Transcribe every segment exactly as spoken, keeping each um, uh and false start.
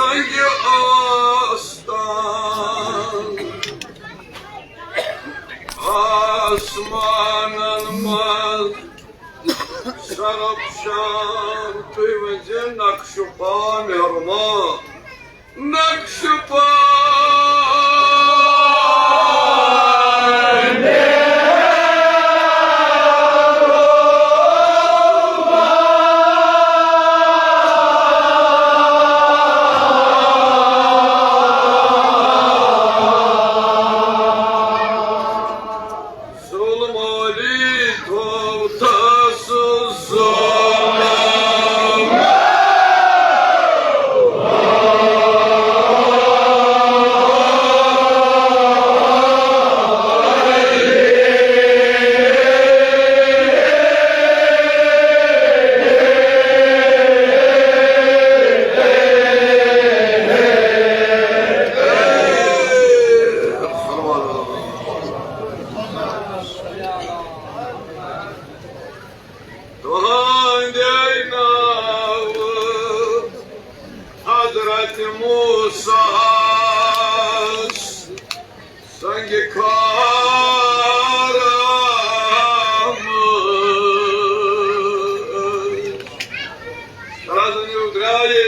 رنگِ آستان آسمانن منٛز سرافشان۔ تُہۍ ؤنۍ زِ نقشہٕ پا مہرما، نقشہٕ پا۔ ظلم علی تھوو تس ظلم۔ تُہنٛدے ناوٕ حضرت موسیٰ ہس سنگِ کھارم۔ رزنیو درٛایے۔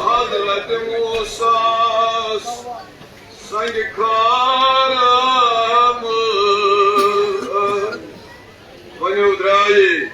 حضرت موسیٰ سنگِ کھارم۔ ونیو درٛایے۔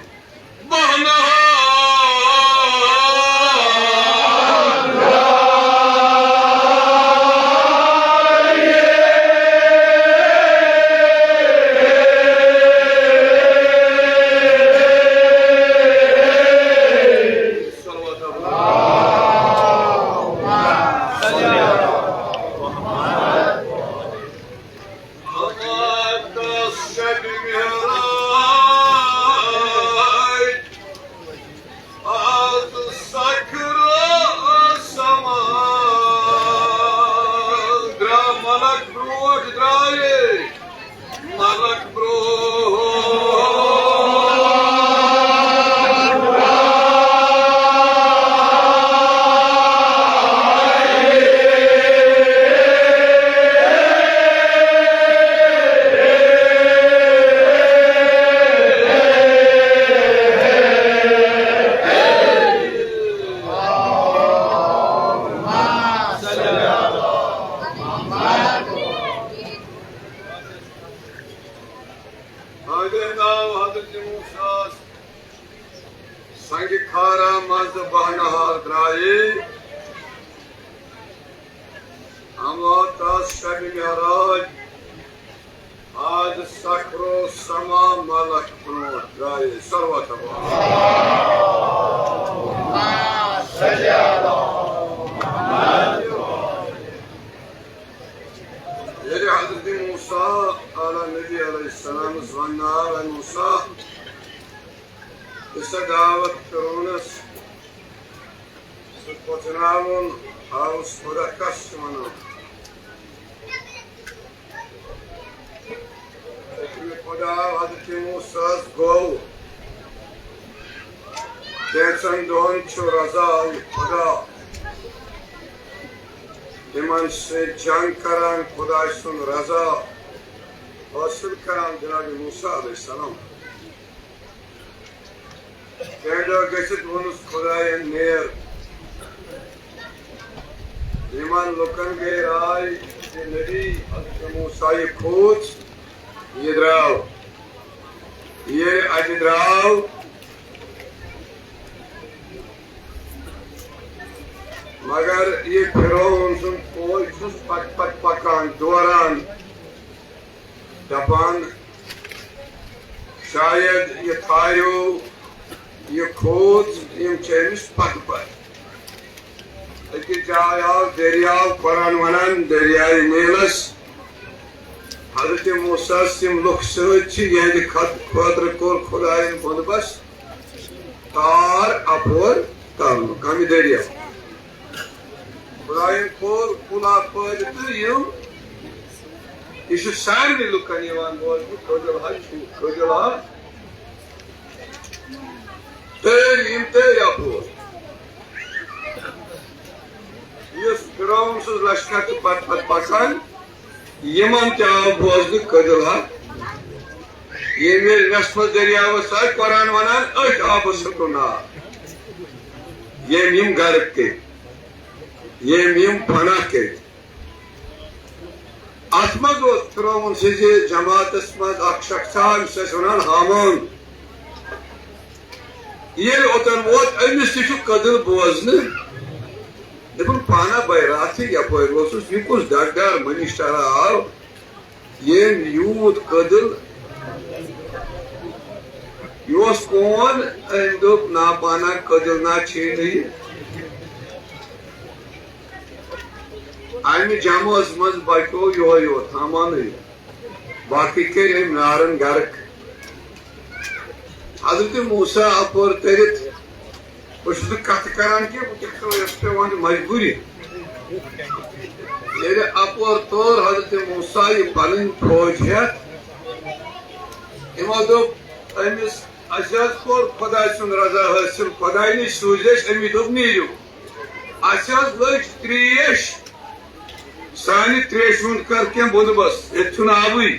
آز سکھ رٲژ سما درٛا ملک برٛونٛٹھ درٛایے، ملک برٛونٛٹھ۔ حاضر ناو حضرت موسیٰ سنگِ کھارا منٛز بہنہار درٛایے۔ ہم آو تس شب معراج، آز سکھ رٲژ سما ملک برٛونٛٹھ درٛایے۔ صلوات۔ ییٚلہِ حضرت موسیٰ علیٰ نبی علیہ السلامس وننہٕ آو، اے موسیٰ، ژےٚ دعوت فرعونس، سُہ پوٚژھناوُن، ہاوُس خدا کس چھِ ونان۔ خدا حضرت موسیٰ گوٚو، کینٛژن دۄہن چھُ رضا خدا تِمن سۭتۍ جنگ کران، خداے سُنٛد رضا حٲصِل کران جناب موسیٰ علیہ السلام۔ کینٛہہ دۄہ گٔژھِتھ ووٚنُس خۄدایَن، نیر۔ یِمَن لُکَن گٔے راے زِ نبی حضرت موسیٰ یہِ کھوٗژ، یہِ درٛاو۔ ییٚلہِ اَتہِ درٛاو، مگر یہِ فرعون سُنٛد فوج چھُس پتہٕ پتہٕ پکان، دوران، دپان، شاید یہِ تھاریو، یہِ کھوژ، یِم چھِ أمِس پتہٕ پتہٕ۔ أکِس جایہِ آو دٔریاو، قرآن ونان، دٔریاے نیٖلس۔ حضرت موسیٰ سٕنٛدۍ لُکھ سۭتۍ چھِ، یِہنٛدِ خط-، خٲطرٕ کوٚر خدایَن بندوبست تار اپور ترنُک، کمہِ دٔریاو؟ خدایَن کوٚر پُل اپٲرۍ تہٕ یِم، یہِ چھُ سارنٕے لُکن یِوان بوزنہٕ، کٔدٕل ہا چھُ، کٔدٕل ہا۔ تٔرۍ یِم تٔرۍ اپور۔ یُس فرعون سٕنٛز لشکر چھِ پتہٕ پتہٕ پکان، یِمن تہِ آو بوزنہٕ کٔدٕل ہا۔ ییٚمہِ وِزِ وٮ۪سمَس دٔریاوَس آے قرآن وَنان، أتھۍ آبَس ہیوٚتُن ناو۔ ییٚمۍ یِم غرق کٔرۍ، ییٚمۍ یِم فنا کٔرۍ۔ اَتھ منٛز اوس فرعون سٕنٛزِ جماعتَس منٛز اَکھ شخصا، أمِس ٲسۍ وَنان ہامان۔ ییٚلہِ اوٚتَن ووت، أمِس تہِ چھُ کٔدٕل بوزنہٕ۔ دوٚپُن، پانہ بے راتھٕے یپٲرۍ اوسُس، یہِ کُس ڈکدار منشترا آو، ییٚمۍ یوٗت کٔدٕل، یہِ اوس کون؟ أمۍ دوٚپ، نا پانہ کٔدٕل نا چھے نہٕ یہِ۔ اَمہِ جمٲژ منٛز بچو یِہوٚے یوت، ہامانٕے یوت۔ باقٕے کٔرۍ أمۍ نارن غرق۔ حضرت موسیٰ اپور تٔرِتھ، بہٕ چھُس نہٕ کتھ کران کینٛہہ، بہٕ کیٛاہ کرٕ، یۄس پٮ۪وان چھِ مجبوٗری۔ ییٚلہِ اپور توٚر حضرت موسیٰ یہِ پنٕنۍ فوج ہٮ۪تھ، یِمو دوٚپ أمِس، اَسہِ حظ کوٚر خۄداے سُنٛد رضا حٲصِل، خۄداے نِش سوٗزۍ أسۍ، أمی دوٚپ، نیٖرِو۔ اَسہِ حظ لٔج ترٛیش، سانہِ ترٛیشہِ ہُنٛد کر کینٛہہ بندوبست، ییٚتہِ چھُنہٕ آبٕے۔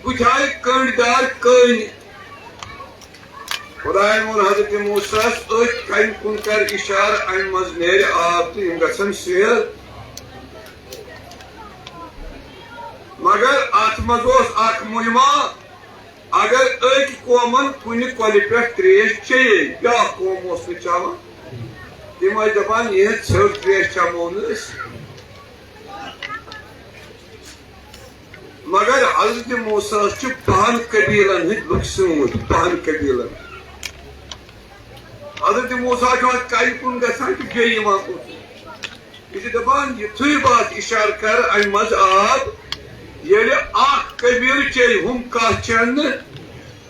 بہٕ تھایہِ کٔنٛڈۍ دار کٔنۍ۔ خۄدایَن ووٚن حضرت موسیٰ ہَس، أتھۍ کَنہِ کُن کر اِشارٕ، اَمہِ منٛز نیرِ آب تہٕ یِم گژھن سیر۔ مگر اَتھ منٛز اوس اکھ مُہِما، اگر أکۍ قومن کُنہِ کۄلہِ پٮ۪ٹھ ترٛیش چیٚیے، بیٛاکھ قوم اوس نہٕ چٮ۪وان، تِم ٲسۍ دَپان، "یِہٕنٛز ژھٔٹ ترٛیش چٮ۪مو نہٕ أسۍ۔" مگر حضرت موسیٰ ہَس چھِ بَہَن قبیٖلَن ہٕنٛدۍ لُکھ سۭتۍ، بَہَن قبیٖلَن۔ حضرت موسیٰ چھُ اَتھ کَنہِ کُن گژھان تہٕ بیٚیہِ یِوان کُن۔ یہِ چھُ دَپان، یِتھُے بہٕ اَتھ اِشارٕ کَرٕ، اَمہِ منٛز آب، ییٚلہِ اَکھ قبیٖلہٕ چیٚیہِ، ہُم کَتھ چٮ۪ن نہٕ،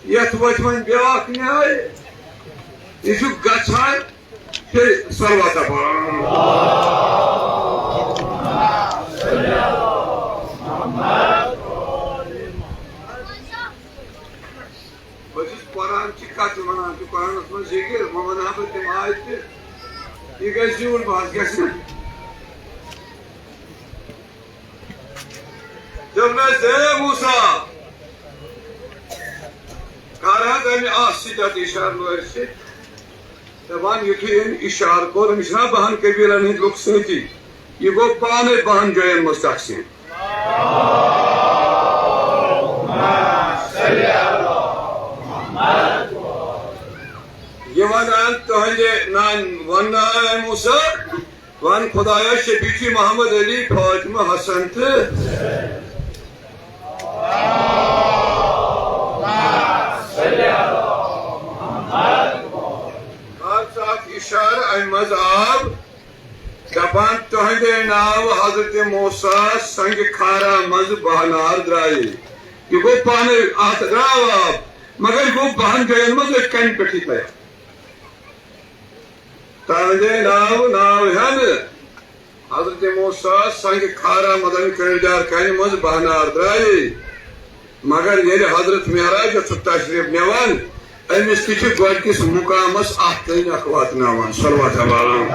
یَتھ وَتھِ وۄنۍ بیٛاکھ نیٛاے۔ یہِ چھُ گژھان، بیٚیہِ صلوات پَران۔ بہٕ چھُس قرآن چہِ کتھِ ونان، تہٕ قرآنس منٛز ذکر، وۄنۍ ونہٕ ہا بہٕ تِم آیتہٕ، یہِ گژھِ زیوٗٹھ بحث، گژھِ نہ؟ دوٚپنس، "اے موسیٰ، کر حظ امہِ آسہٕ سۭتۍ اتھ اشارٕ لورِ سۭتۍ؟" دپان، یُتھُے أمۍ اشارٕ کوٚر، أمِس چھِنہ بہن قبیلن ہٕنٛدۍ لُکھ سۭتی، یہِ گوٚو پانے بہن جاین منٛز تقسیٖم۔ یہِ وَنان تُہنٛدِ نانۍ وَننہٕ آے موسیٰ، وَن خۄدایا شفیع چھُے محمد علی، فاطمہ، حسن تہٕ کر ژٕ اَتھ اِشارٕ، اَمہِ منٛز آب۔ دپان، تُہنٛدے ناوٕ حضرت موسیٰ سنگِ کھارا منٛزٕ بہہ نار درٛایے۔ یہِ گوٚو پانے، اتھ درٛاو آب، مگر یہِ گوٚو بہن جاین منٛز أتھۍ کنہِ پٮ۪ٹھٕے تیار۔ تُہنٛدے ناوٕ ناو ہٮ۪نہٕ حضرت موسیٰ سنگِ کھارا منٛز، امہِ کٔنٛڈۍ دار کنہِ منٛز بہہ نار درٛایے۔ مگر ییٚلہِ حضرت معراجس چھُ تشریف نِوان، أمِس تہِ چھِ گۄڈٕنِکِس مُقامس اکھ کٔنۍ اکھ واتناوان۔ صلوات علی۔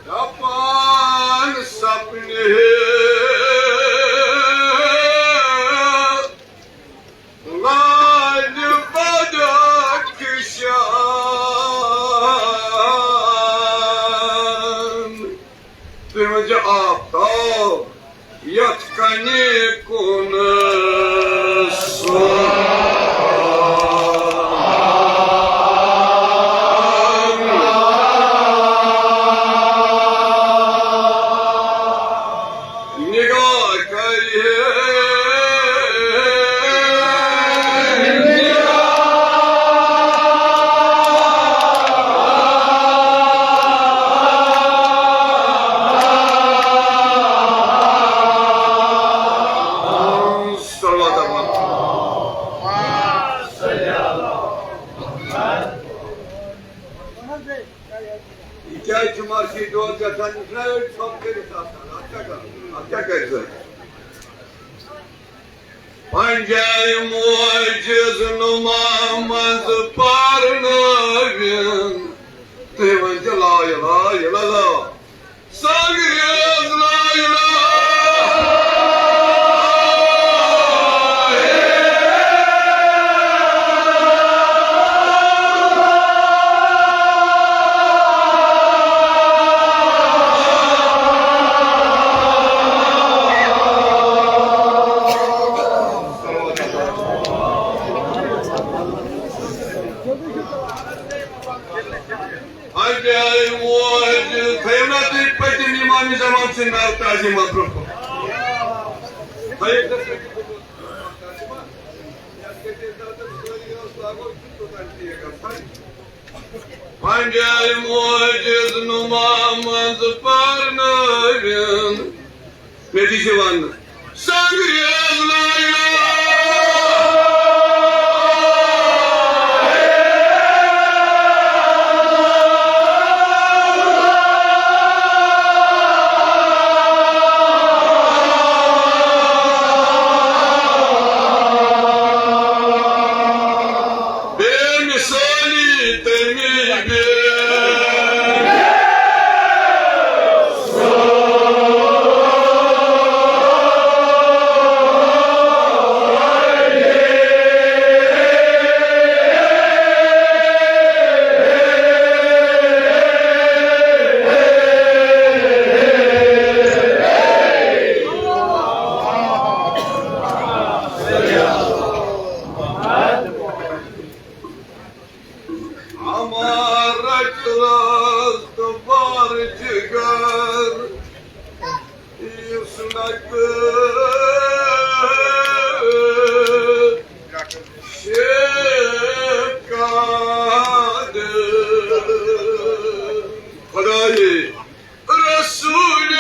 دپان سپنہِ لالہِ بدخشان۔ تُہۍ ؤنۍزیو، آفتاب یتھ کنہِ کُن سُہ۔ یہِ کیٛازِ چھُ مرشی دود گژھان؟ یہِ چھُنہ أڑۍ ژھۄپہٕ کٔرِتھ آسان؟ اَتھ کیٛاہ کَرو؟ اَتھ کیٛاہ کَرِ سٲنۍ؟ پنجاے معجز نما منٛز پرنٲوِن۔ تُہۍ ؤنۍ زِ لا اله الا اللہ۔ سنگریز لا اله۔ اَتہِ آیہِ موج، تھٲیِو نا تُہۍ پٔتِم اِمام زمان سٕنٛدۍ ناو تعظیٖمَس برٛونٛہہ کُن۔ تھٲیِو۔ پنجاے معجز نما منٛز پرنٲوِن۔ مےٚ تہِ چھِ وننہٕ۔ سنگریز لا اله۔ بے مثالی تٔمی بے۔ ہمارا اخلاص تو بار جگر، یُس نہ کٲشِر قادر۔ خدایے، رسول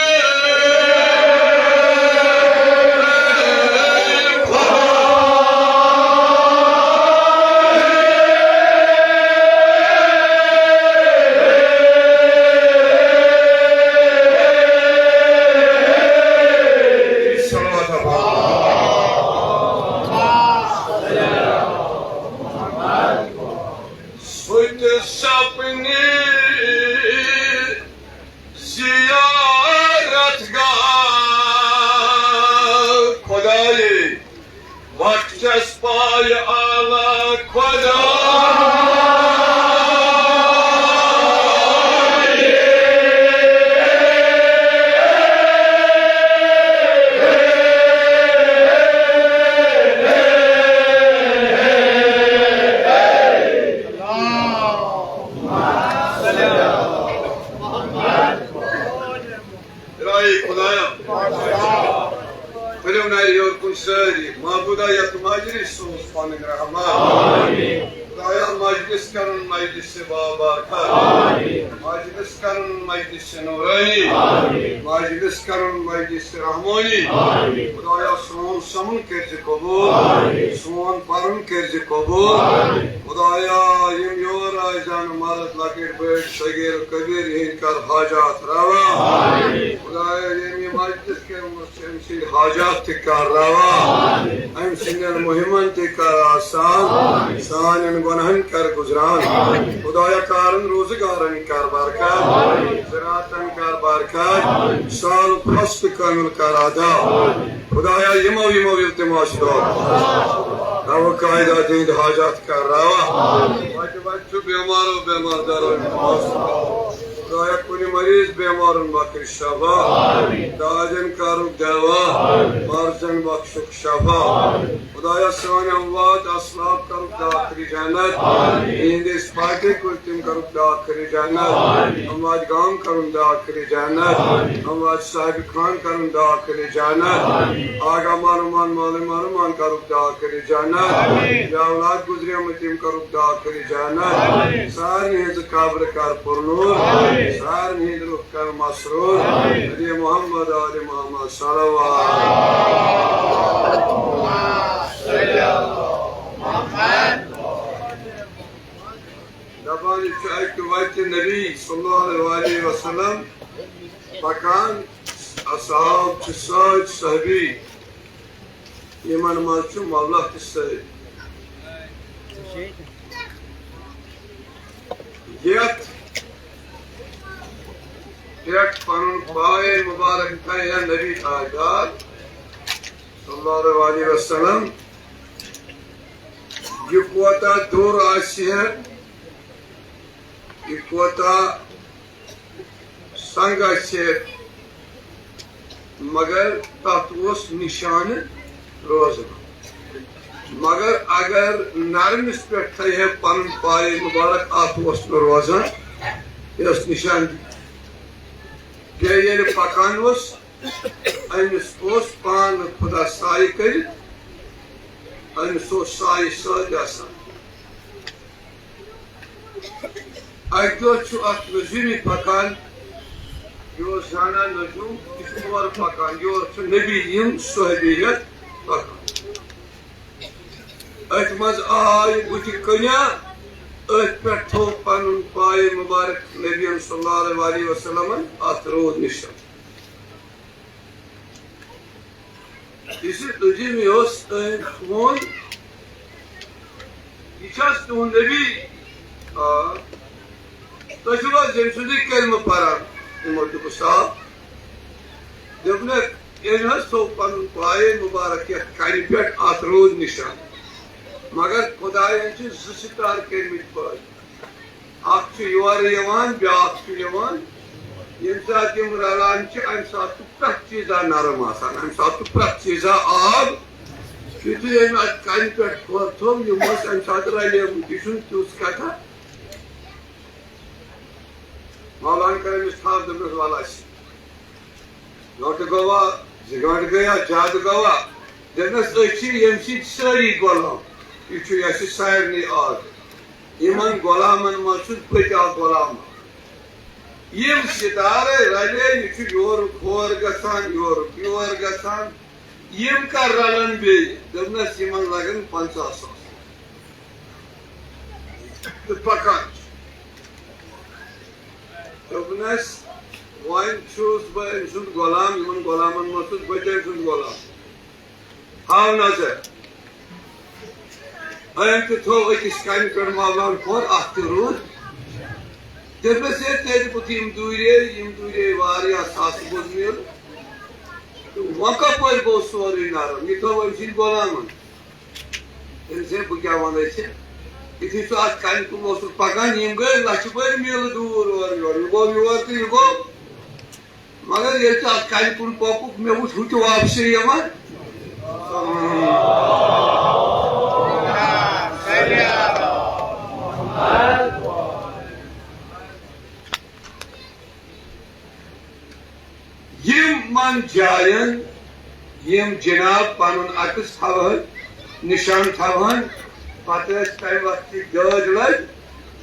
سُہ تہِ سپنہِ زیارت گاہ خدایے، وقت چھس پایہِ اعلیٰ خدایے۔ راے خدایا۔ تُلِو نَرِ ہیوٚر کُن سٲری۔ معبودا، یَتھ مجلس سوز پنٕنۍ رحمت۔ خدایا، مجلس کرُن مجلس بابرکت۔ مجلس کرُن مجلس نورانی۔ مجلس کرُن مجلس رحمانی۔ خدایا، سون سمُن کٔرزِ قبول۔ سون پرُن کٔرزِ قبول۔ خدایا، یِم یور آیہِ زن مرد، لۄکٕٹۍ بٔڑۍ، صغیر کبیر، یِہِنٛدۍ کر حاجات روا۔ خدایا، ییٚمۍ یہِ مجلس کٔرمٕژ چھِ، أمۍ سٕنٛدۍ حاجات تہِ کر روا۔ أمۍ سٕنٛدٮ۪ن مُہِمن تہِ کر آسان۔ سانٮ۪ن گۄنہن کر گُزران۔ خدایا، کارن روزگارن کر برکت۔ زراعتن کر برکت۔ سال فصل کامل کر ادا۔ خدایا، یِمو یِمو التماس کوٚر، رب کائنات، تِہِنٛدۍ حاجات کر روا۔ وتہِ وتہِ چھُ بیمارو بیمار دارو التماس کوٚر۔ خدایا، کُنہِ مریض بیمارن بخش شفا۔ دادٮ۪ن کرُکھ دوا۔ مرضن بخشُکھ شفا۔ خدایا، سٲنۍ اموات اسلاف کرُکھ داخل جنت۔ یِہنٛدِ پاکہِ کُل تِم کرُکھ داخل جنت۔ اموات گام کرُن داخل جنت۔ اموات صاحب خان کرُن داخل جنت۔ آغا معلومان، مولوی معلومان کرُکھ داخل جنت۔ بے اولاد گزریمٕتۍ تِم کرُکھ داخل جنت۔ سارنٕے ہٕنٛز قبر کر پُرنور۔ سارنٕے ہٕنٛدۍ روح کر مسرور۔ علی محمد، آل محمد، صلوات۔ دپان چھُ اَکہِ وَتہِ نبی صلی اللہ علیہ وسلم پکان، اصحاب چھِ سۭتۍ، صحابی، یِمن منٛز چھُ مولا تہِ سۭتۍ۔ یتھ پٮ۪ٹھ پنُن پایہِ مُبارک تھایہِ ہا نبی تاجدار صلی اللہ علیہ وسلم۔ یہِ کوتاہ دوٚر آسہِ ہے، یہِ کوتاہ سنگ آسہِ ہے، مگر تتھ اوس نشانہٕ روزان۔ مگر اگر نرمِس پٮ۪ٹھ تھایہِ ہے پنُن پایہِ مُبارک، اتھ اوس نہٕ روزان، یہِ اوس نشان۔ بیٚیہِ ییٚلہِ پکان اوس، أمِس اوس پانہٕ خدا سایہِ کٔرِتھ، أمِس اوس سایہِ سۭتۍ آسان۔ اَکہِ دۄہ چھُ اکھ نجومی پکان، یہِ اوس زانان نجوم، یہِ چھُ اورٕ پکان، یورٕ چھُ نبی یِم صحابی ہٮ۪تھ پکان۔ أتھۍ منٛز آے بُتھِ کنیا، أتھۍ پٮ۪ٹھ تھوٚو پنُن پایہِ مُبارک نبیَن صلی اللہ علیہ وسلمن، اتھ روٗد نِشان۔ یُس یہِ نجومی اوس، أمۍ ووٚن، "یہِ چھا حظ تُہُنٛد نبی؟" آ۔ "تُہۍ چھِو حظ ییٚمہِ سُنٛدٕے کلمہٕ پران؟" یِمو دوٚپُس، "آ۔" دوٚپنَکھ، "أمۍ حظ تھوٚو پنُن پایہِ مُبارک یَتھ کنہِ پٮ۪ٹھ، اتھ روٗد نِشان۔ مگر خدایَن چھِ زٕ ستارٕ کٔرمٕتۍ پٲدٕ۔ اکھ چھُ یورٕ یِوان، بیٛاکھ چھُ یِوان۔ ییٚمہِ ساتہٕ یِم رلان چھِ، اَمہِ ساتہٕ چھُ پرٛٮ۪تھ چیٖزا نرم آسان، اَمہِ ساتہٕ چھُ پرٛٮ۪تھ چیٖزا آب۔ یُتھُے أمۍ اَتھ کنہِ پٮ۪ٹھ کھۄر تھوٚو، یِم ٲسۍ اَمہِ ساتہٕ رلیمٕتۍ، یہِ چھُنہٕ تِژھ کتھا۔" مولاہن کٔر أمِس تھپھ، دوٚپنَس، "وَلہٕ اَسہِ۔" گٲنٛٹہٕ گوٚوا، زٕ گٲنٛٹہٕ گٔیا، زیادٕ گوٚوا؟ دوٚپنَس، "أسۍ چھِ ییٚمہِ سۭتۍ سٲری غلام۔ یہِ چھُ، یہِ چھُ سارنٕے آز۔ یِمَن غلامَن منٛز چھُس بہٕ تہِ اَکھ غلام۔ یِم ستارے رَلے، یہِ چھُ یورُک ہور گژھان، یورُک یور گژھان۔ یِم کَر رَلَن بیٚیہِ؟" دوٚپنَس، "یِمَن لَگَن پنٛژاہ ساس۔" تہٕ پَکان چھِ۔ دوٚپنَس، "وۄنۍ چھُس بہٕ أمۍ سُنٛد غلام، یِمَن غلامَن منٛز چھُس بہٕ تہِ أمۍ سُنٛد غلام۔ ہاو نظر۔" أمۍ تہِ تھوٚو أکِس کَنہِ پٮ۪ٹھ مولاہن کھۄر، اَتھ تہِ روٗد۔ دوٚپنَس، "ہے، تیٚلہِ بُتھ یِم دوٗرے، یِم دوٗرے واریاہ ساسہٕ بوٚد میٖل۔ تہٕ وۄنۍ کَپٲرۍ گوٚو سورُے نرم؟ یہِ تھوٚو أمۍ سٕنٛدۍ غلامَن۔" تٔمِس ہے بہٕ کیٛاہ وَنَے ژےٚ؟ یُتھُے سُہ اَتھ کَنہِ کُن اوسُکھ پَکان، یِم گٔے لَچھِ بٔدۍ میٖلہٕ دوٗر اورٕ یورٕ۔ یہِ گوٚو یور تہٕ یہِ گوٚو۔ مگر ییٚلہِ ژٕ اَتھ کَنہِ کُن پوٚکُکھ، مےٚ وُچھ ہُہ تہِ واپسٕے یِوان۔ یِمن جاین یِم جناب پنُن عکس تھاوہن، نشان تھاوہن، پتہٕ ٲسۍ تمہِ وقتٕکۍ دٲدۍ لٔگۍ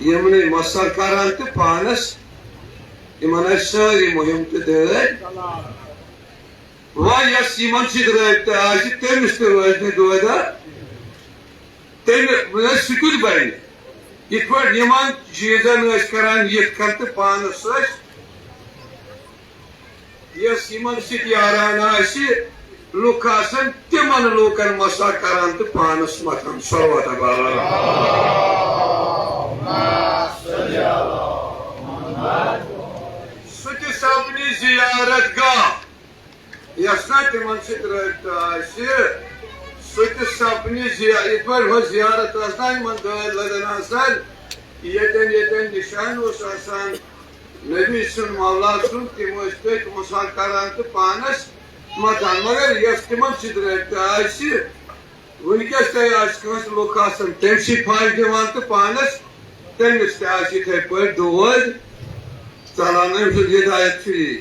یِمنٕے مسخر کران تہٕ پانس، یِمن ٲسۍ سٲری مُہِم تہٕ دٲدۍ۔ وۄنۍ یۄس یِمن سۭتۍ رٲبطہٕ آسہِ، تٔمِس تہِ روزِ نہٕ دۄدا، تٔمۍ، وۄنۍ سُہ کیُتھ بنہِ؟ یِتھ پٲٹھۍ یِمن چیٖزن ٲسۍ کران یِتھ کٔنۍ تہٕ پانس ٲسۍ، یۄس یِمن سۭتۍ یاران آسہِ، لُکھ آسن تِمن لوٗکن مسا کران تہٕ پانس متھان۔ صلوات علی۔ سُہ تہِ سپنہِ زیارت گاہ۔ یۄس نہ تِمن سۭتۍ رٲبطہٕ آسہِ، سُہ تہِ سپنہِ زیا-، یِتھ پٲٹھۍ ہۄ زیارت ٲس نہ یِمن دٲدۍ لدن آسان، ییٚتٮ۪ن ییٚتٮ۪ن نِشان اوس آسان نبی سُنٛد، مولا سُنٛد، تِم ٲسۍ تٔتھۍ مسا کران تہٕ پانس متھان۔ مگر یۄس تِمن سۭتۍ رٲبطہٕ آسہِ، وٕنکیٚس تہِ آسہِ کٲنٛسہِ لُکھ آسان تٔمۍ سٕے پھش دِوان تہٕ پانس تٔمِس تہِ آسہِ یِتھے پٲٹھۍ دود ژلان۔ أمۍ سُنٛد ہدایت چھُ یی۔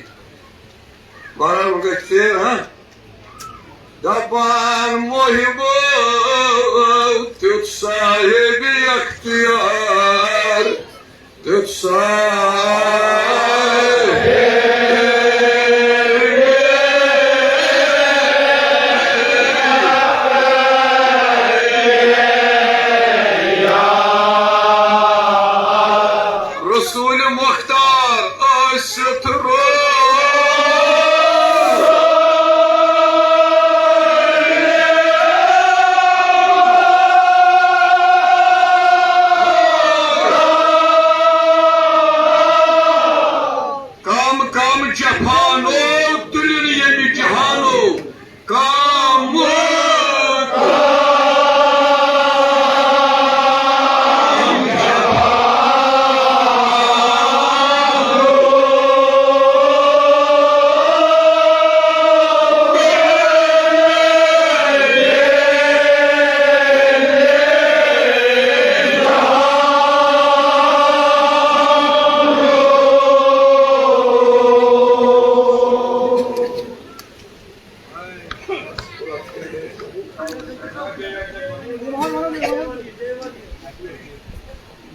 بہرحال، وۄنۍ گژھِ ژیر، ہاں؟ دپان محبو تیُتھ صاحب اختیار، تیُتھ صاحب۔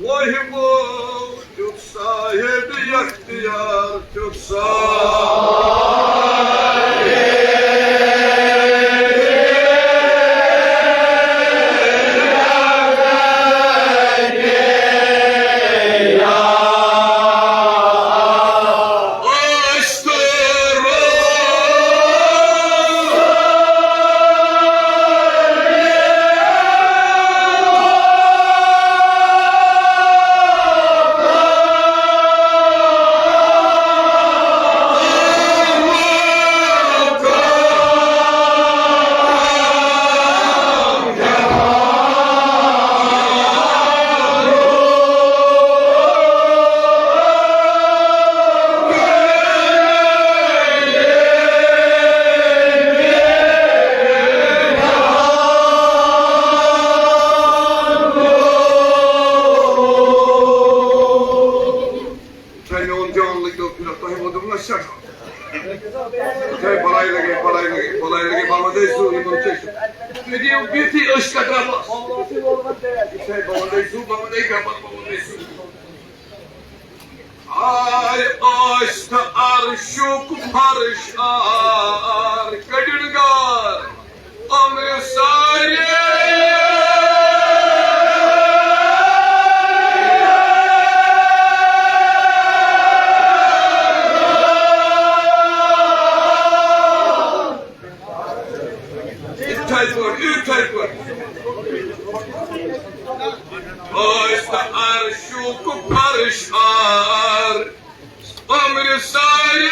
وہمو تیُتھ صاحب اختیار، تیُتھ صاحب۔ تۄہہِ میون جان لٔگِو پھِرَتھ، تۄہہِ ووٚنُم نہ سٮ۪ٹھاہ۔ تۄہہِ بَلاے لَگے، بَلاے لَگے، بَلاے لَگے، بہٕ وَنَے سُہ یِمَن چیٚچھِ۔ تُہۍ دِیِو بِہتھٕے أچھ کَترا بَس۔ یہِ چھے بہٕ وَنَے سُہ، بہٕ وَنَے گَبَر، بہٕ وَنَے سُہ۔ آے ٲسۍ تہٕ عرشُک فرش آر کٔڑِن گار۔ عمر سارے۔ یِتھَے پٲٹھۍ، یِتھَے پٲٹھۍ۔ ٲسۍ تہٕ عرشُک فرش آر۔ عمر سارے۔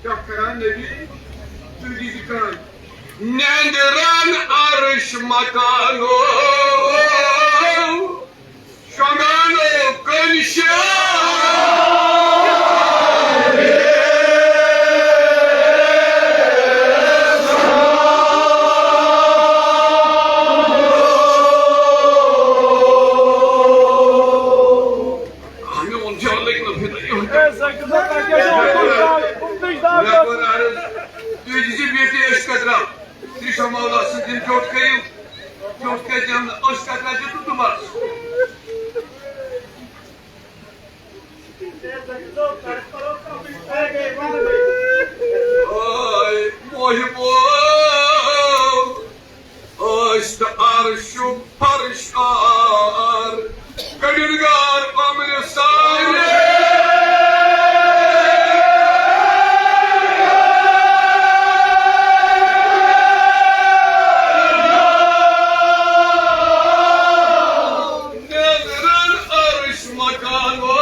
کیٛاہ کران نبی؟ تُہۍ دیٖزِ کان۔ نیندرن عرش مکانو۔ شۄنٛگانو کٔنۍ شار۔ اہنہِ اوٚن جان لٔگۍ نہٕ فِکرِ۔ اے، سا کِتھ پٲٹھۍ تۄہہِ کیٛاہ چھُو وَنان؟ مےٚ کوٚر عرض، تُہۍ دِژِ بیٚیہِ تہِ أسۍ کَترا۔ ترٛشا مولا سٕنٛدۍ دِن ٹوٚٹھ کٔرِو، ٹوٚٹھ کٔرۍ زٮ۪و نہٕ أسۍ کَتھ رَٹہِ تہٕ تہٕ بَس۔ آے محبو، ٲسۍ تہٕ عرشُک فرش آر۔ کٔڑِن گار عمرِ سارے۔ نیندرن عرش مکانو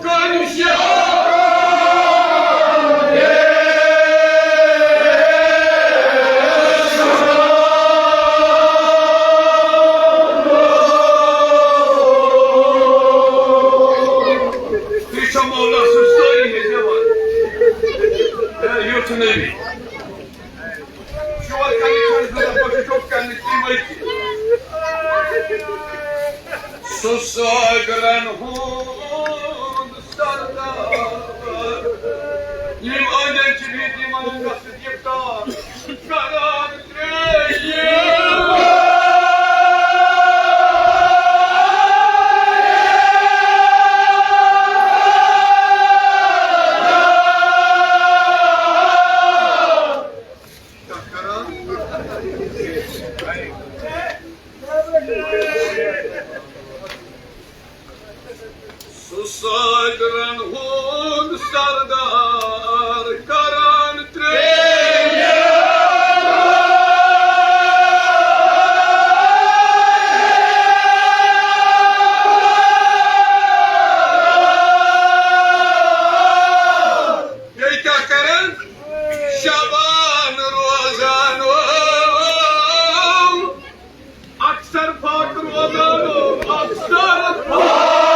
کٔنۍ شار۔ تُہۍ چھا مولا سٕنٛز سٲری ہے زٮ۪وان؟ ہے، یُتھ نبی۔ شور کرنٕچ چھَنہٕ ضروٗرت، بہٕ چھُس چوٚپ کرنٕچ تُہۍ ؤتھِو۔ سُہ ساگرن ہُنٛد سردار۔ یِم أنٛدۍ أنٛدۍ چھِ بِہِتھ، یِمن ہُنٛد گژھِ اِفطار۔ کران ترٛیٚیِم۔ کیٛاہ کران؟ سُہ ساگرن ہُنٛد سردار کران ترٛیٚیِم۔ بیٚیہِ کیٛاہ کران؟ شبان روزان۔ اکثر پاک روزانو، اکثر پاک۔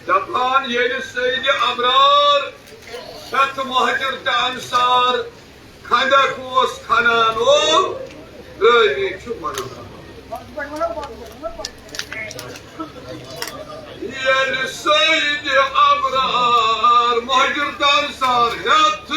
دپان ییٚلہِ سید ابرار ہٮ۪تھ مہاجر تہٕ انصار خندق اوس کھنان، او، رٲوی چھُ ونان۔ ییٚلہِ سید ابرار مہاجر تہٕ انصار ہٮ۪تھ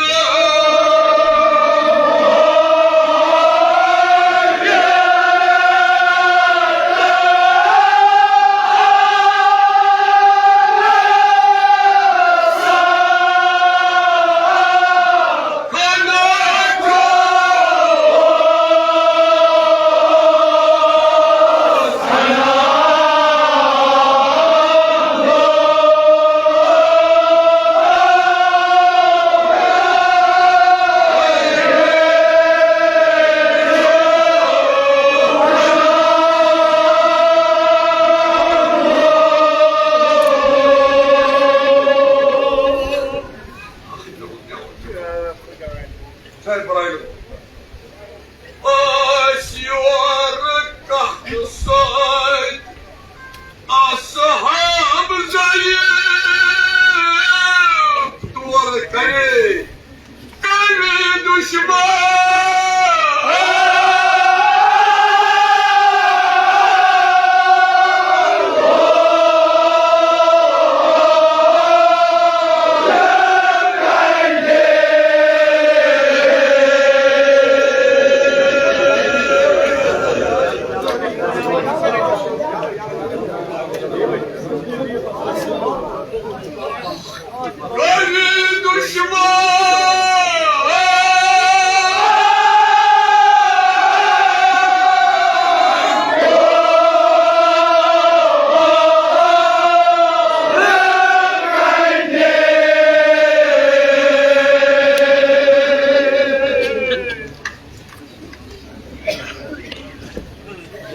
سر برائے ٲسۍ یورٕ کتھ سۭتۍ اصحاب ضعیف تور کرے کمہِ دشمن۔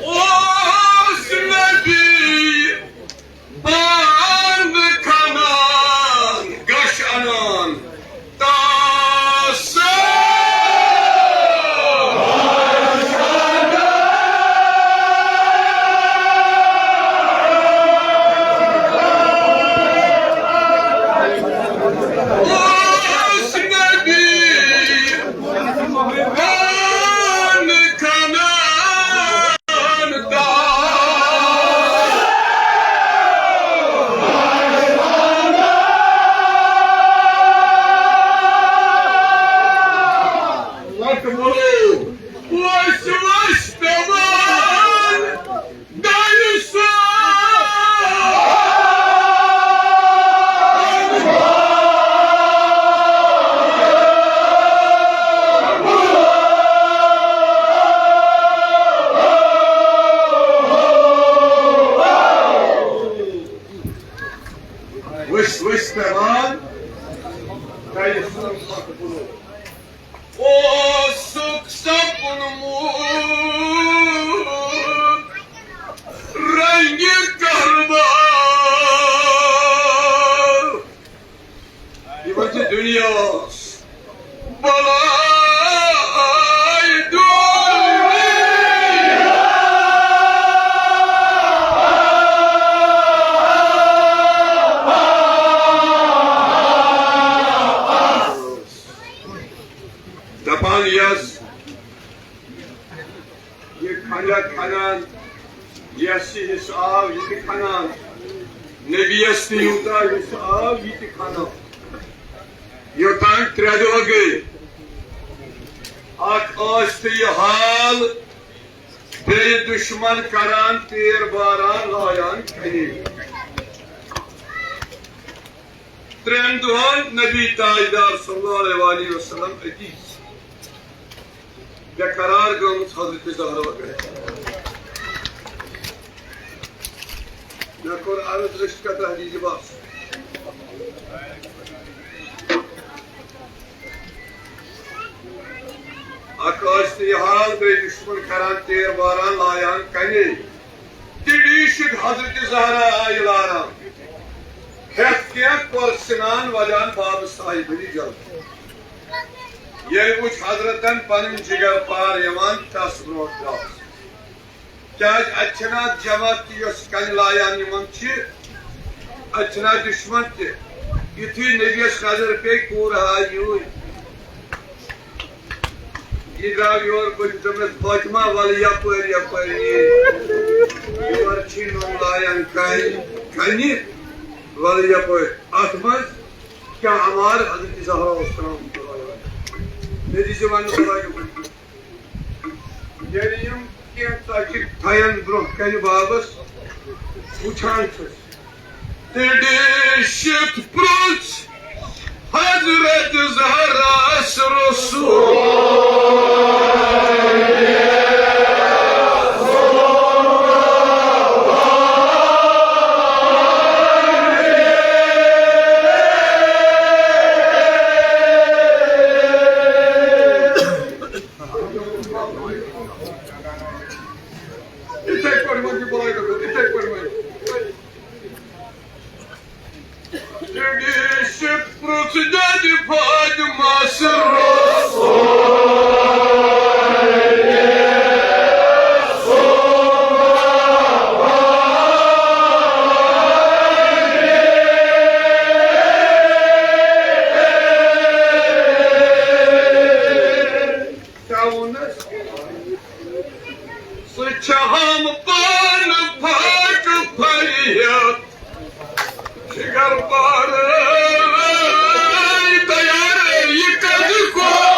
اوس نبی بانہٕ کھنان، گش انان، تاس۔ اوس نبی بانہٕ کھنان، وٕچھ، وٕچھ پیوان، کَرِ سُہ مقبوٗل۔ اوسُکھ سپُنمُت رنگِ کربل۔ یہِ وَنہِ دُنیاہَس بَلاے دُنیا۔ دَپان یَس یہِ کھنٛڈا کھنان، یَس یہِ حصہٕ آو، یہِ تہِ کھنان۔ نبیَس تہِ یوٗتاہ حصہٕ آو، یہِ تہِ کھنان۔ یوٚتام ترٛےٚ دۄہ گٔے۔ اَکھ ٲسۍ تہٕ یہِ حال، بیٚیہِ دُشمَن کران تیر باران، لایان کھنہِ۔ ترٛٮ۪ن دۄہَن نبی تاجدار صلی اللہ علیہ وآلہ وسلم أتی۔ بے قرار گٔمٕژ حضرت زہرا گرِ۔ مےٚ کوٚر عرض، أسۍ کَتھ حدیث بس۔ اَکھ ٲسۍ تہٕ یہِ حال، گٔے دُشمَن کران تیر باران، لایان کَنے۔ تہِ ڈیٖشِتھ حضرت زہرا آیہِ لاران۔ ہٮ۪تھ کینٛہہ کوٚر سِنان وَدان بابہٕ صاحبٕنہِ جلد۔ ییٚلہِ وُچھ حضرتن پنٕنۍ جگر پار یِوان تس برونٛٹھ درٛاس۔ کیازِ اَتہِ چھَنہٕ اَتھ جماعت تہِ یۄس کَنہِ لایان یِمَن چھِ، اَتہِ چھِنہٕ اَتھ دُشمَن تہِ۔ یُتھُے نبیَس نظر پیٚیہِ، کوٗر آے یوٗرۍ۔ یہِ درٛاو یورٕ، بہٕ چھُس دَپان، "فاطمہ، وَلہٕ یَپٲرۍ، یَپٲرۍ یہِ۔ یورٕ چھی نوٚن لایان کَنہِ، کَنہِ، وَلہٕ یَپٲرۍ۔" اَتھ منٛز کیٛاہ اَمار حضرت زہرا اوس ترٛاومُت۔ مےٚ دِژ یہِ وَننہٕ خۄدایَن۔ ییٚلہِ یِم کینٛژھا چھِ ٹھَین برٛونٛہہ کَنہِ بابَس وٕچھان چھُس، تہٕ ڈیٖشِتھ پرٛژھ حضرت زہراہَس رسول۔ یِتھَے پٲٹھۍ وَن یہِ بلاے رَٹو، یِتھَے پٲٹھۍ وَن۔ ڈیٖشِتھ پرٛژھ دَدِ فاطمہ سٕرس۔ کیٛاہ ووٚنُس؟ سُہ چھَہَم پانہٕ پھاٹہٕ پھٔرِتھ۔ جگر پارٕ تیار یہِ کَتہِ کوٚر؟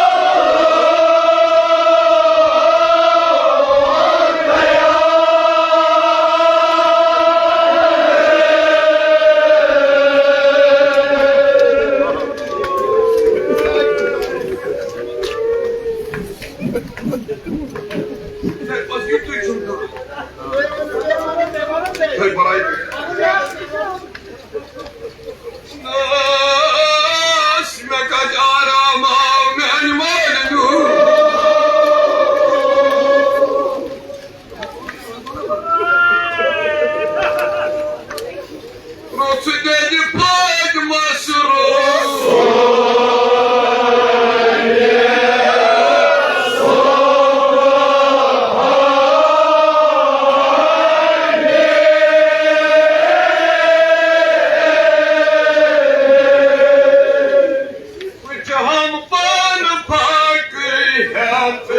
مےٚ کَتہِ آرام آو میٛانہِ مٲلۍ نیوٗ۔ پرٛژھ دَدِ فاطمہ سٕرس۔ وٕچھہَم پانہٕ پھاکہٕ ہٮ۪تھ۔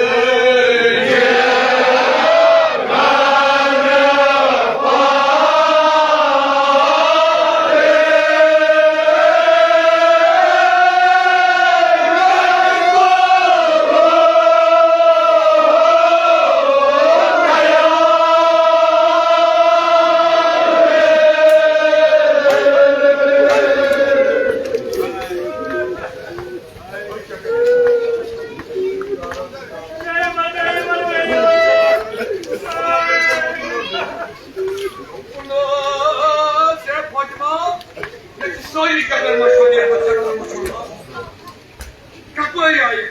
سٲری کَتٮ۪ن مَشوَر ییٚلہِ بہٕ ژےٚ کوٚرمُت چھُم۔ کَپٲرۍ آیہِ؟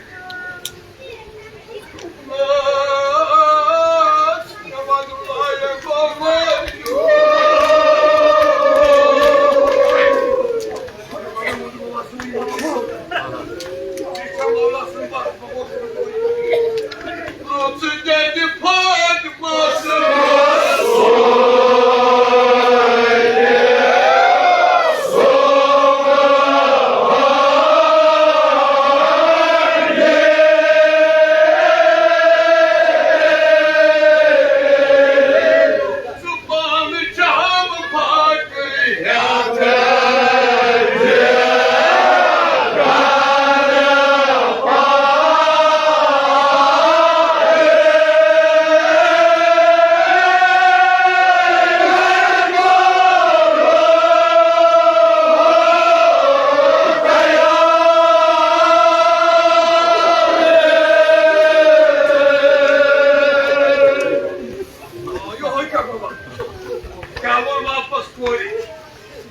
یِہوٚے کَرٕ بہٕ وَنہٕ۔ کیٛاہ ووٚن واپس کورِ؟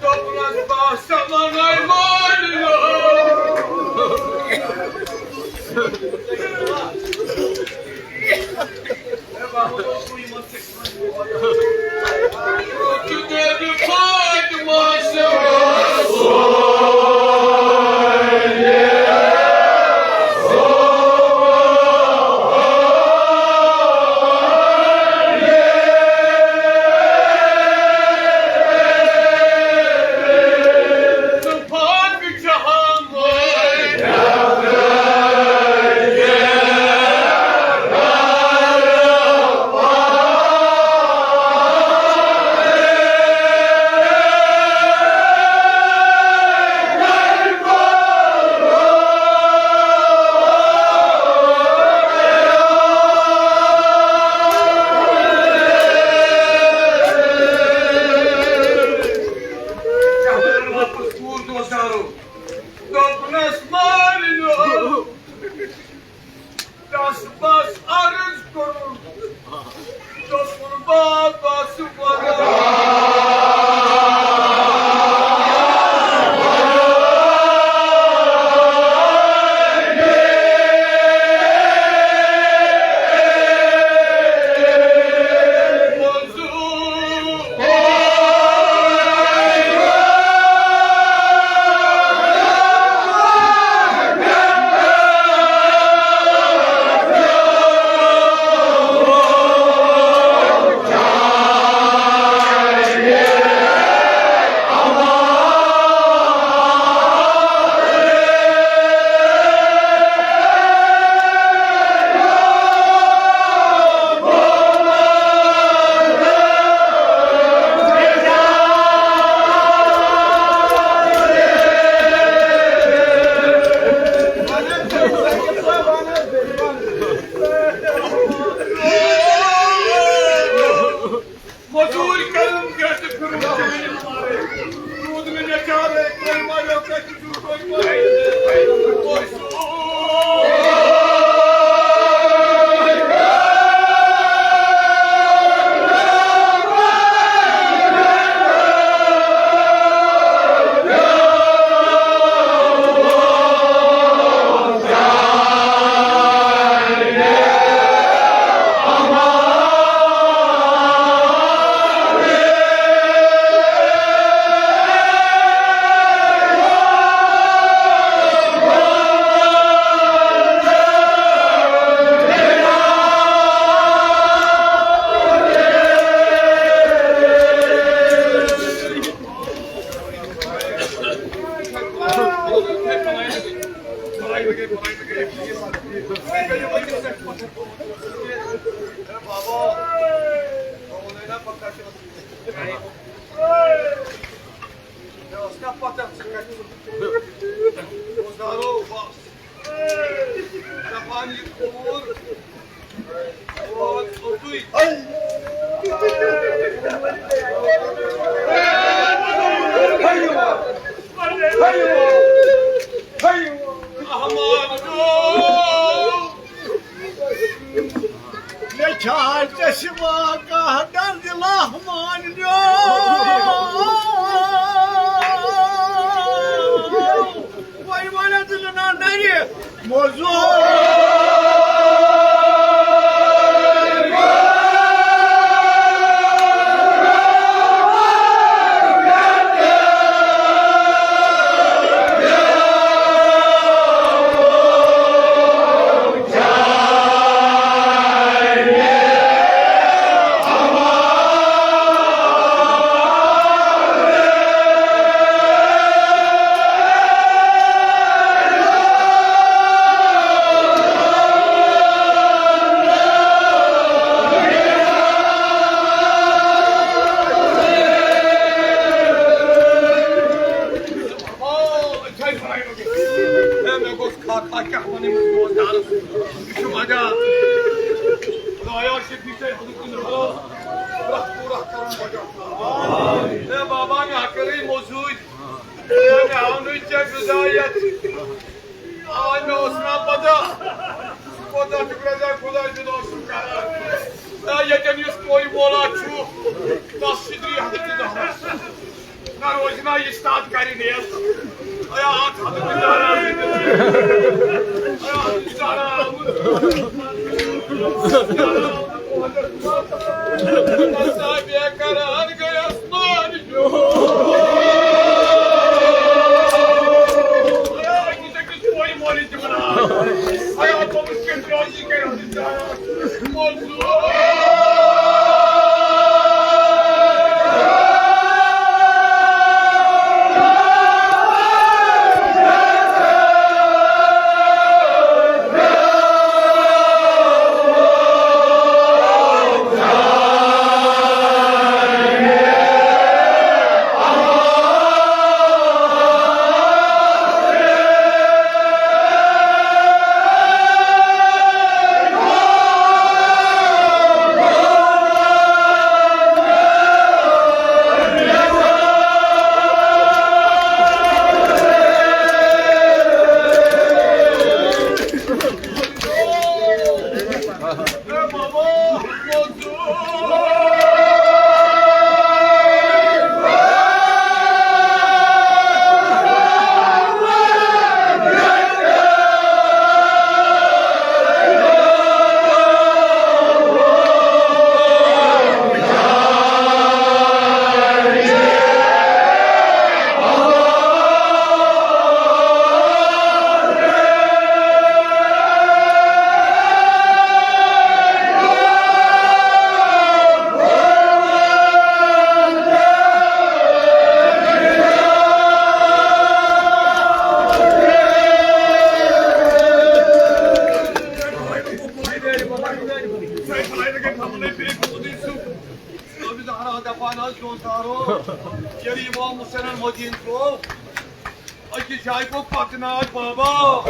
دوٚپنَس، "بہٕ ہسا وَنَے مٲلِیو۔" بس، بس عرض کوٚرُن، دوٚپُن بابس وَنان۔ مزوٗرۍ کٔرٕم گرٛٮ۪ٹہٕ پھِرُن چٲنۍ مارے۔ روٗد نہٕ مےٚ چارے، تۄہہِ ماریو کَتہِ چھُو تۄہہِ مارے؟ مےٚ چھا ژےٚ سِوا کانٛہہ دَردِ لہمان نیوٗ؟ وۄنۍ وَنان ژٕ نہ نَرِ موزوٗر۔ ہے، مےٚ گوٚژھ کھا کھا کیٛاہ وَنہٕ أمِس دوستدارَس؟ یہِ چھُ وجہ۔ خدایا، شفیع تۄہہِ حضرت الحرم پرٛٮ۪تھ پوٗرٕ کرُن وجہ۔ ہے بابا، مےٚ ہا کٔرٕے موٚزوٗرۍ۔ ہے، مےٚ آو نہٕ ژےٚ غذا یَتھ۔ آ، مےٚ اوس نا پتہ۔ ژٕ کوٗتاہ چھُکھ رضا خۄداے سُنٛد اوسُکھ کران۔ ہے، ییٚتٮ۪ن یُس کوٚے وولا چھُ، تَس چھِ درٛے ہَتھ تہٕ دَہ۔ نہ روزِ نا یہِ start کَرِ ریس۔ ایا، اَتھ ہَتہٕ تہِ زہرا۔ ایا، اَتھ تہِ زہرا آمُت۔ نسا بے قرار گٔیَس مٲلۍ۔ ایا، أکِس أکِس کوٚے مٲلِس دِوان آز۔ ایا، دوٚپُس کٔمۍ روزِ یہِ کَرِ اَتھ تہِ زہرا۔ دوستارو، ییٚلہِ امام حسینن مدیٖنہٕ ترٛوو، أکِس جایہِ گوٚو پکناٹ بابا۔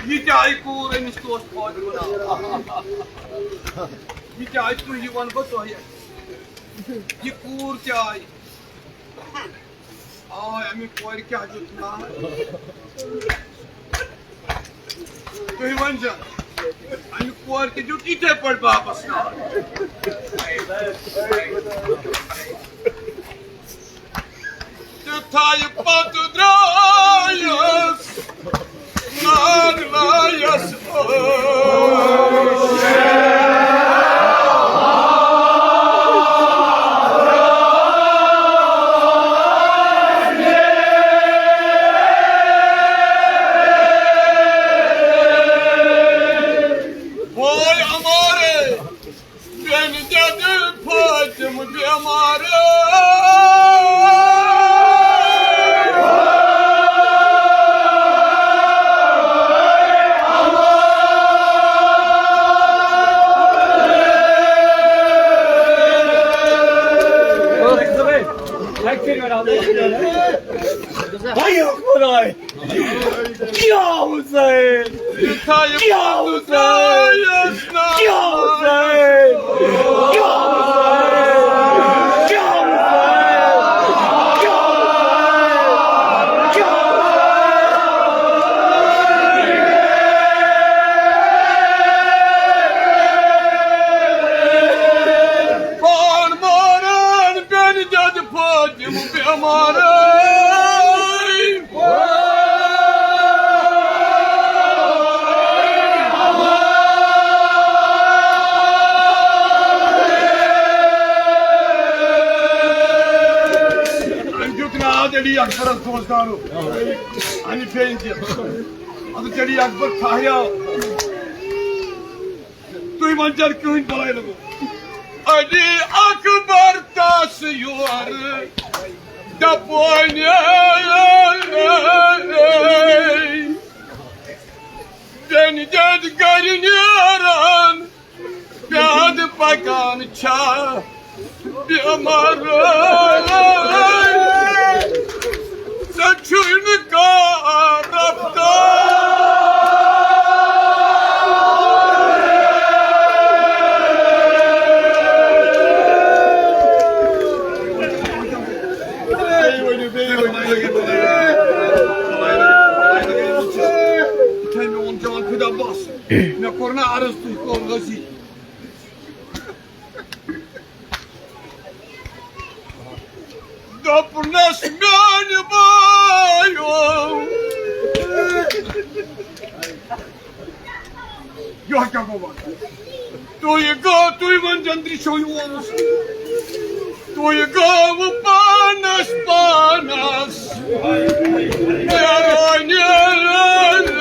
یہِ تہِ آیہِ کوٗر أمِس تہِ اوس فوج گُناہ۔ یہِ تہِ آیہِ، تُہۍ، یہِ وَنہٕ بہٕ تۄہہِ۔ یہِ کوٗر تہِ آیہِ۔ آ، اَمہِ کورِ کیٛاہ دیُت ناو؟ تُہۍ ؤنۍ زیو، اَمہِ کورِ تہِ دیُت یِتھَے پٲٹھۍ بابَس ناو۔ تہٕ تھایہِ پَتہٕ درٛایَس نار لایَس۔ بوے ہمارے بن جد فاطم بیمار۔ بھائی، خدائے۔ کیا حسین؟ کیا حسین؟ کیا حسین؟ کیا حسین؟ کیا حسین؟ کیا حسین؟ کیا حسین؟ پان ماران بن جد فاطم بیمار۔ أمۍ دیُت ناو علی اکبرس دوستانو۔ اَمہِ بیٚنہِ تہِ۔ اَدٕ علی اکبر ٹھہریو۔ تُہۍ ؤنۍ زیو کٕہٕنۍ بَلاے لَگو۔ علی اکبر تَس یور دَپٲنۍ، بیٚنہِ دِتھ گَرِ نیران، پیادٕ پَکان چھا بیمار۔ ژےٚ چھُے نہٕ کانٛہہ رفتار۔ بیٚیہِ ؤنِو، بیٚیہِ ؤنِو۔ یِتھَے مےٚ ووٚن جان خۄدا بَس، مےٚ کوٚر نہٕ عرض، تُہۍ کوٚر غازی۔ دوٚپنَس میٛانہِ بایو، یورٕ کیٛاہ گوٚو وَنُن؟ تُہۍ گوٚو، تُہۍ ؤنۍ زیو، تُہۍ چھِو یور۔ تُہۍ گوٚو پانَس پانَس نیرٲنی۔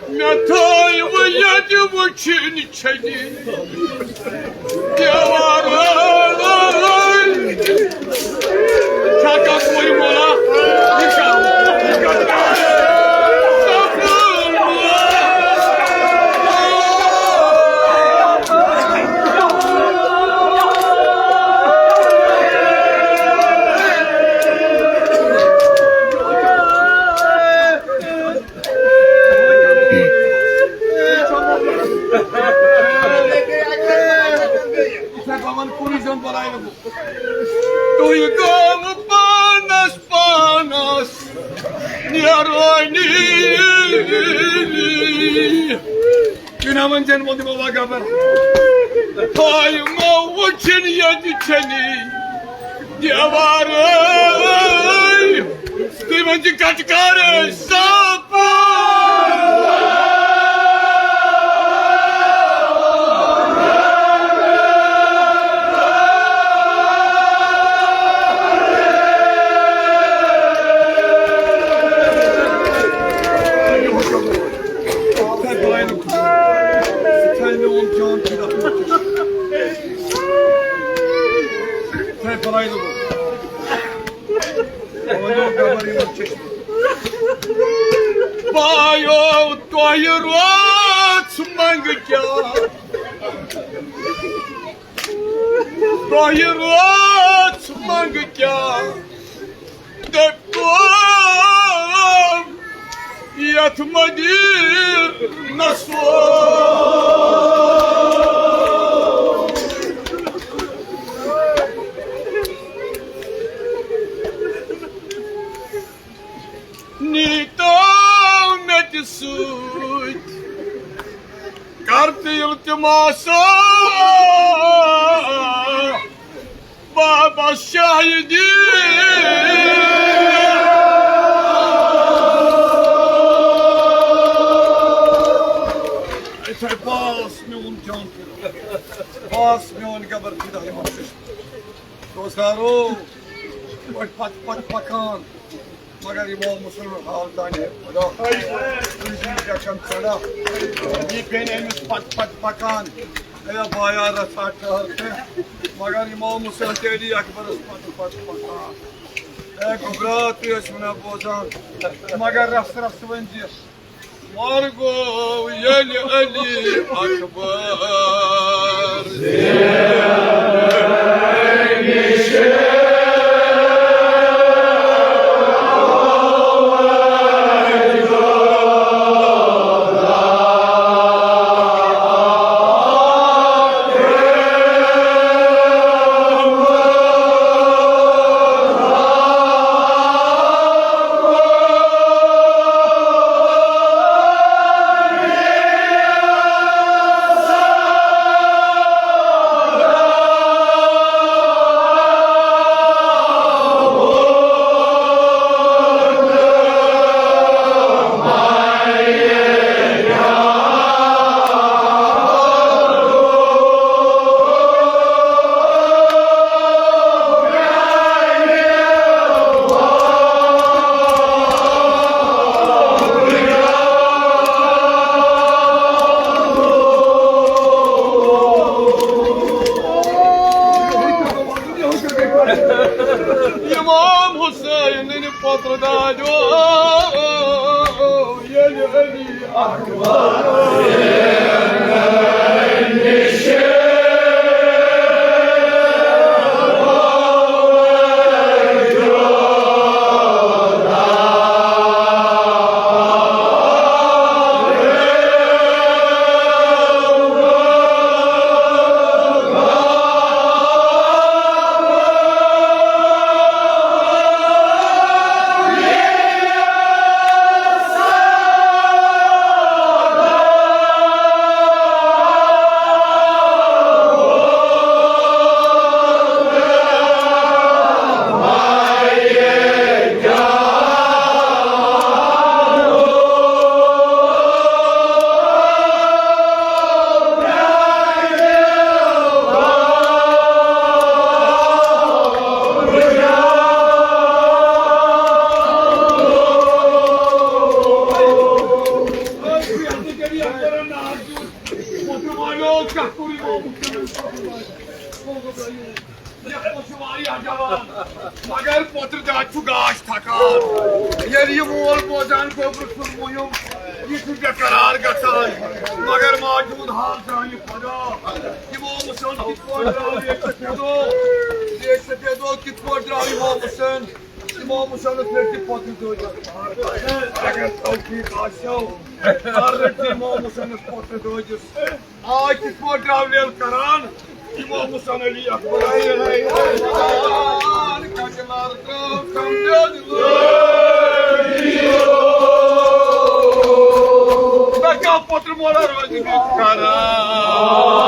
مےٚ تھٲیوٕ ییٚتہِ وٕچھِنۍ چھٔنی دیوارَن۔ چھا کانٛہہ کوٗرِ مولا؟ یہِ چھا؟ یہِ چھا؟ تُہۍ گوٚوٕ پانَس پانَس نیرٲنی۔ یہِ نہ وۄنۍ زَن ووٚن تِمو وغٲر۔ تھایہِ مو وٕچھِنۍ ییٚتہِ چھٔنی دیوارَے۔ تُہۍ ؤنۍ زِ کَٹہٕ کارٕ صاف۔ بایو، تۄہہِ رٲژ منٛگہٕ کیٛاہ؟ تۄہہِ رٲژ منٛگہٕ کیٛاہ دٔپۍ تِم یَتھ مدیٖنَس منٛز؟ نیٖتو مےٚ تہِ سۭتۍ، کر تہِ التماسا بابا شاہدی۔ اے تھے باس میون جان، باس میون گبر فدا یِمن۔ دوستارو، پتہٕ پتہٕ پکان۔ مگر امام حسین حال تانۍ ہے خدا۔ تُہۍ دِیِو یَکم ژٔنٛڈا۔ یہِ بیٚنہِ أمِس پتہٕ پتہٕ پکان۔ اے بایا رژھا ٹہر تہِ۔ مگر امام حسین تہِ علی اکبرس پتہٕ پتہٕ پکان۔ اے گوٚبرا، تُہۍ ٲسِو نا بوزان۔ مگر رژھ رژھ ؤنۍ زِ۔ وار گوٚو ییٚلہِ علی اکبر امام حسین پتر دادیو ییٚلہِ علی اکبر مگر پوترٕ داد چھُ گاش تھکان۔ ییٚلہِ یہِ مول بوزان گوٚبرٕ سُنٛد مُہِم، یہِ چھُ بے قرار گژھان۔ مگر موجود حال زانہِ خدا۔ یِمو مُسلمانن کِتھ پٲٹھۍ درٛاو ییٚتہِ سفیدو؟ ییٚتہِ سفیدو کِتھ پٲٹھۍ درٛاو یِمو مُسلمانن؟ امام حسینس پٮ۪ٹھ تہِ پۄتُے دٲدِس۔ اگر توفیق آسیو، کر رٔٹۍ امام حسینس پۄتُے دٲدِس۔ آ، کِتھ پٲٹھۍ درٛاو لیل کران امام حسین علی اکبر۔ مےٚ کیٛاہ پۄتُر مولا روزِ کران۔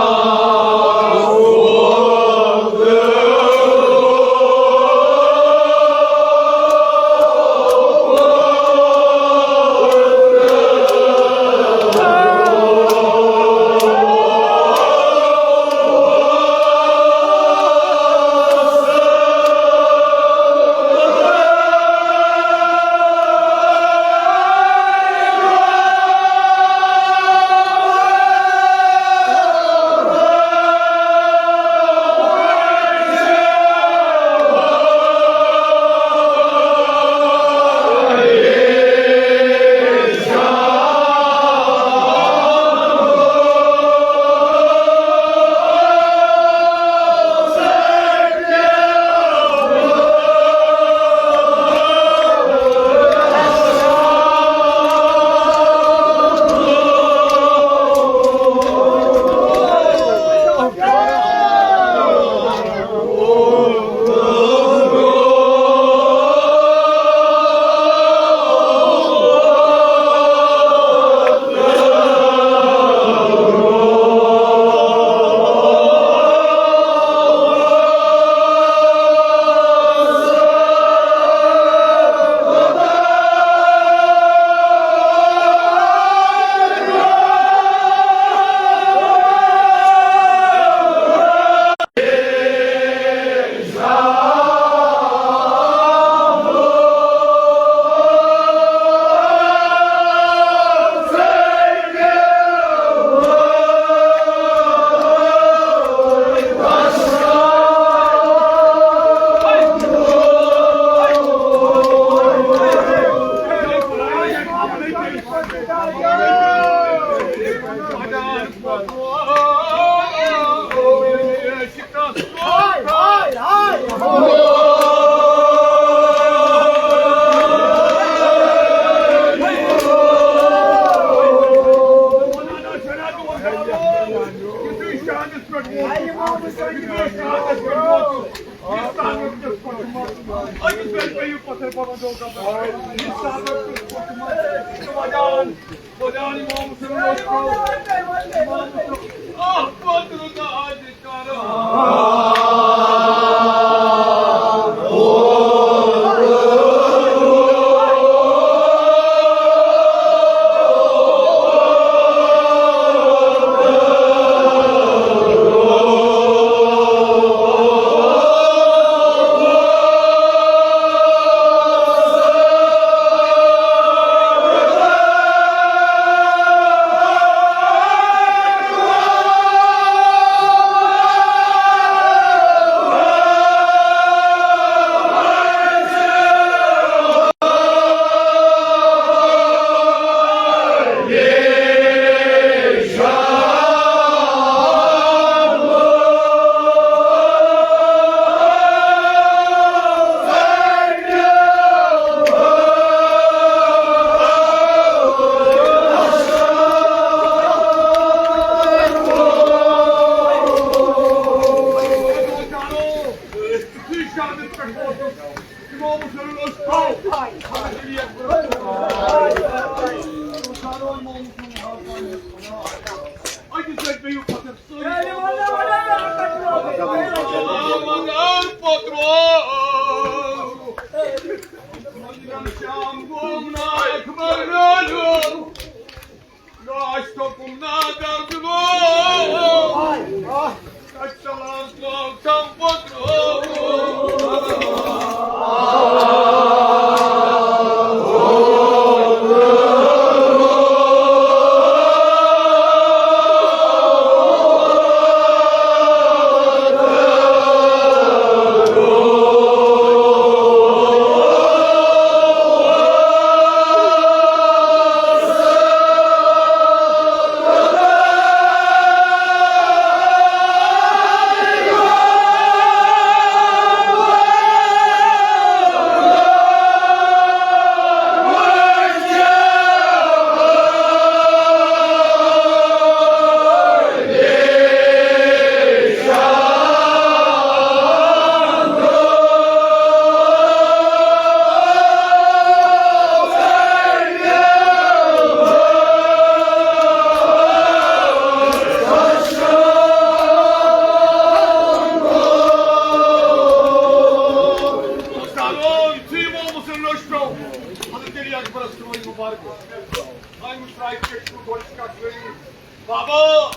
بابا،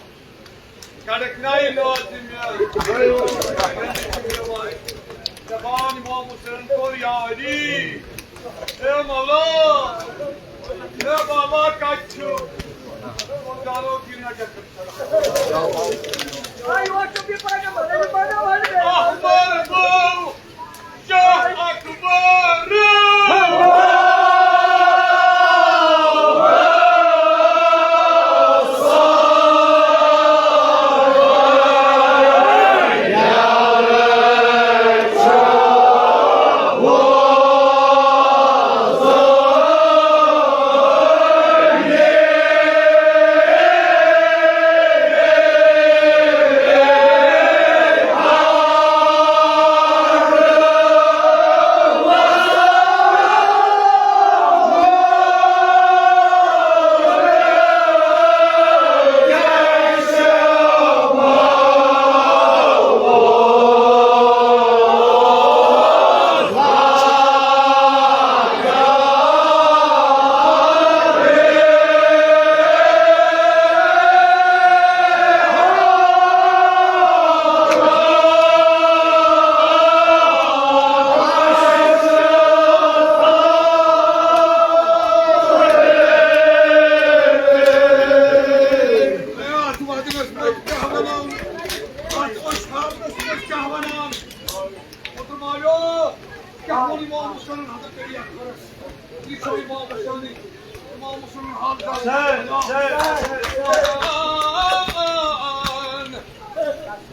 کڑک نائی لازم۔ زبان امام حسین پر یا علی۔ اے مولا، اے بابا کچھ۔ زالو کی نجک۔ احمر گو۔ شاہ اکبر۔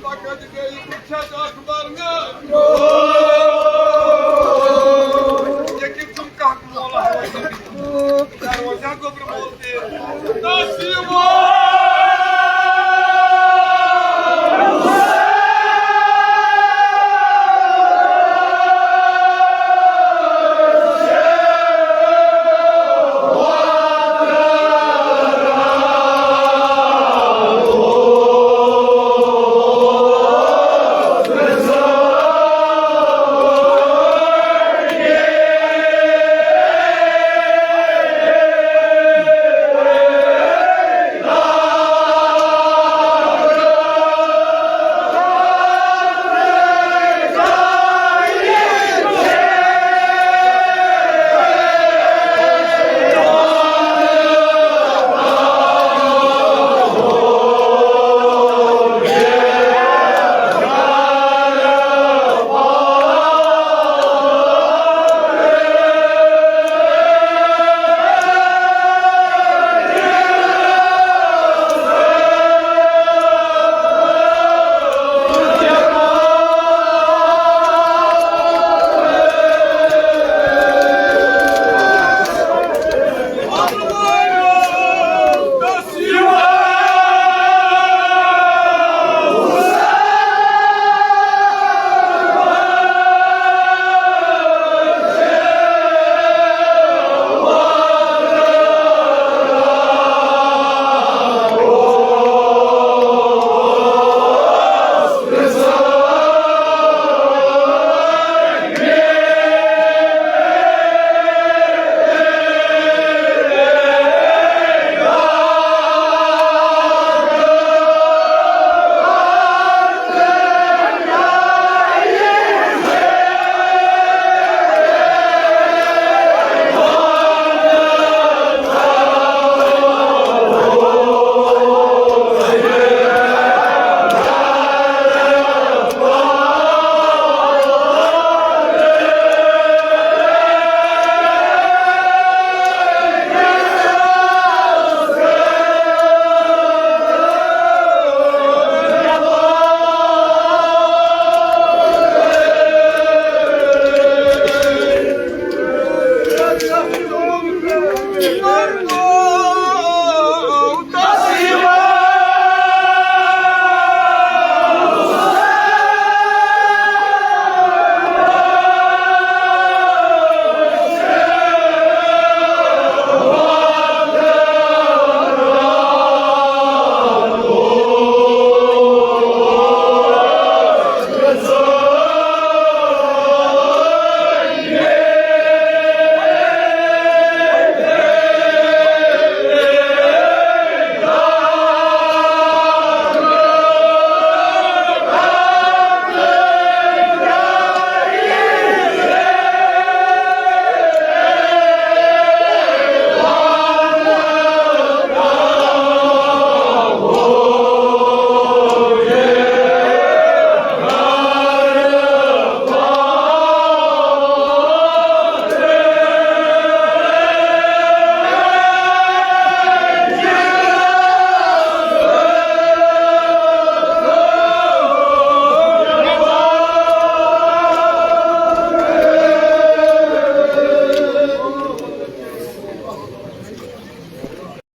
لقد گٔے وٕچھتھ اکبر نہٕ۔ ییٚکیٛاہ تِم کانٛہہ مول آسہِ، دروازہ گوٚبرٕ مول تہِ۔ نصیٖب۔